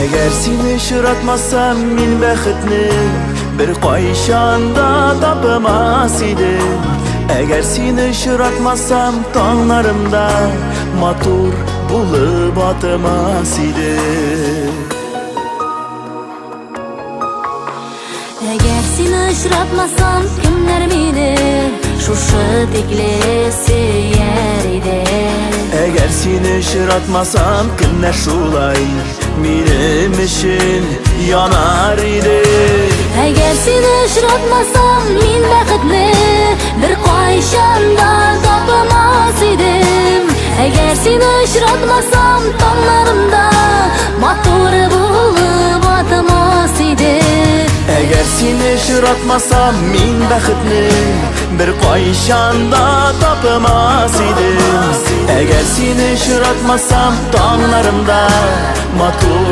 Әгәр сине очратмасам, мин бәхетне бер кайчан да тапмас идем. Әгәр сине очратмасам, таңнарымда матур булып атмас иде. Әгәр сине очратмасам, кемнәр мине шушы тикле сөяр иде? Әгәр сине очратмасам, кемнәр шулай минем өчен янар иде? Әгәр сине очратмасам, мин бәхетне бер кайчан да тапмас идем. Әгәр сине очратмасам, таңнарымда матур булып атмас иде. Әгәр сине очратмасам, мин бәхетне бер кайчан да тапмас идем. Әгәр сине очратмасам, таңнарымда матур